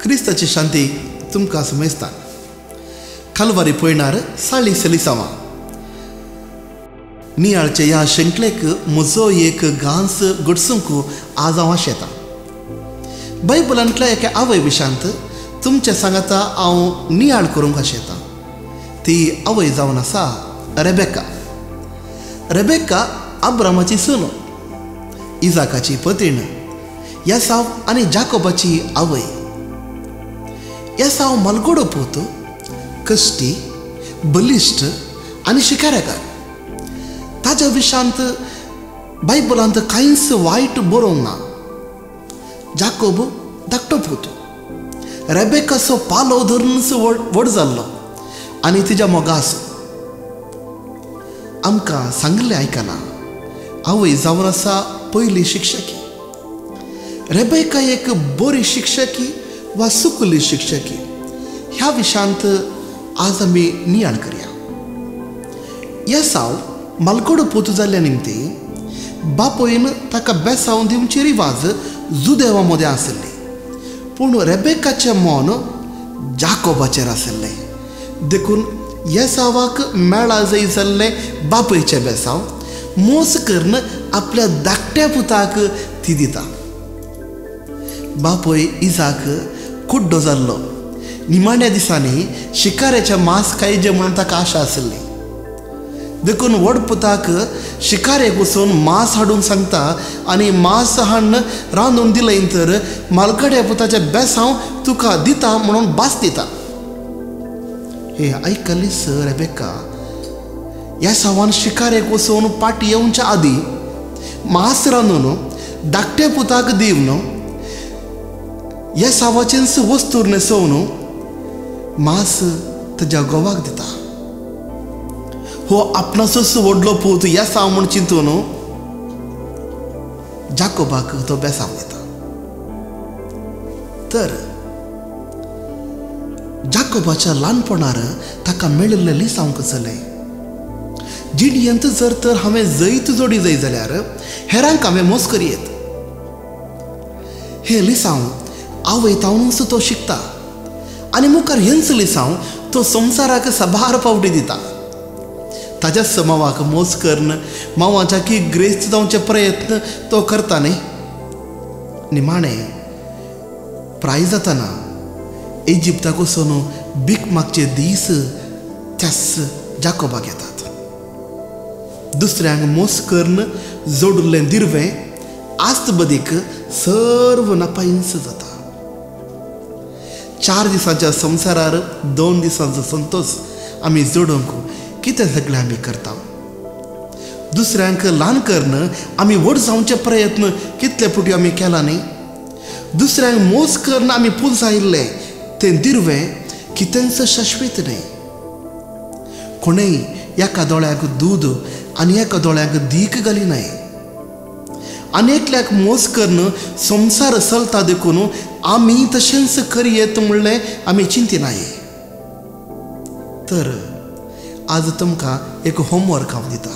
क्रिस्ताची शांती तुमकां समजता. कालवारी पयणार साळी सलिसांवां नियाळचे ह्या शेंकलेक म्हजो एक घांस घडसूंक आज हांव आशेतां. बायबलांतल्या एका आवय विशांत तुमचे सांगाता हांव नियाळ करूंक आशेतां. ती आवय जावन आसा रेबेका. रेबेका अब्रामाची सून, इजाकाची पतीण, येसाव आनी जाकोबाची आवय. येसाव मलगोडो पूत, कश्टी, बलिश्ट आनी शिकारेकार. ताज्या विशांत बायबलांत कांयच वायट बरोवंक ना. जाकोब धाकटो पूत, रेबेकाचो पालो धरूनच व्हड जाल्लो आनी तिज्या मोगास. आमकां सांगिल्लें आयकलां, आवय जावन आसा पयली शिक्षकी. रेबेका एक बरी शिक्षकी वा सुकुली शिक्षकी ह्या विशांत आज आमी नियाळ करया. येसाव मालकोडो पूत जाल्ल्या निमती बापोयन ताका बेसांव दिवची रिवाज जुदेवा मदें आशिल्ली, पूण रेबेकाचें मन जाकोबाचेर आशिल्लें. देखून येसावाक मेळा जाय जाल्लें बापयचें बेसांव मोस करून आपल्या धाकट्या पुताक ती दिता. बापय इजाक कुड्डो जाल्लो. निमाण्या दिसांनी शिकाऱ्याच्या मांस खायचें म्हणून ताका आशा आशिल्ली. देखून व्हड पुताक शिकारेक वचून मांस हाडूंक सांगता आनी मांस हाडून रांदून दिलें तर मालकड्या पुताचें बेसांव तुका दिता म्हणून भास दिता. हे आयकलीच रेबेका येसावान शिकारेक वचून पाटी येवच्या आदीं मांस रांदून धाकट्या पुताक दिवन येसावाचेंच वस्तूर न्हेसोवन मांस ताज्या घोवाक दिता. हो आपणाचोच व्हडलो पूत येसाव म्हूण चिंतून जाकोबाक तो बेसांव दिता. तर जाकोबाच्या ल्हानपणार ताका मेळिल्लें लिसांव कसलें? जिणयेंत जर तर हांवें जैत जोडी जाय जाल्यार हेरांक हांवें मोस करयेत. हें लिसांव आवय तावनूच तो शिकता आनी मुखार हेंच लिसांव तो संवसाराक साबार पावटी दिता. ताज्याच मावाक मोस करून मावाच्या की ग्रेस्त जावचे प्रयत्न तो करता न्ही. निमाणें प्राय जातना इजिप्ताक वचून भीक मागचे दीस त्याच जाकोबाक येतात. दुसऱ्यांक मोस करून जोडिल्लें दिरवें आस्त बदीक सर्व नपायंस जाता. 4 दिसांच्या संवसारार 2 दिसांचो संतोश आमी जोडूंक कितें सगळें आमी करता. दुसऱ्यांक ल्हान करून आमी व्हड जावचे प्रयत्न कितले फावटी आमी केला न्ही. दुसऱ्यांक मोस करून आमी पुंजायिल्लें तें दिरवें कितेंच शाश्वीत न्ही. कोणेय एका दोळ्याक दूद आनी एका दोळ्याक दीक घाली नाय. आनी एकल्याक मोस करून संवसार चलता देखून आमी तशेंच करयेत म्हणलें आमी चिंतिनाय. तर आज तुमकां एक होमवर्क हांव दिता.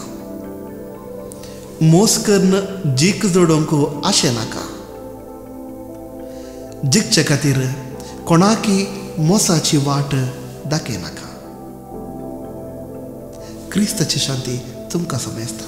मोस करून जीक जोडूंक आशें नाका. जिखचे खातीर कोणाकी मोसाची वाट दाखयनाका. क्रिस्ताची शांती तुमकां समजता.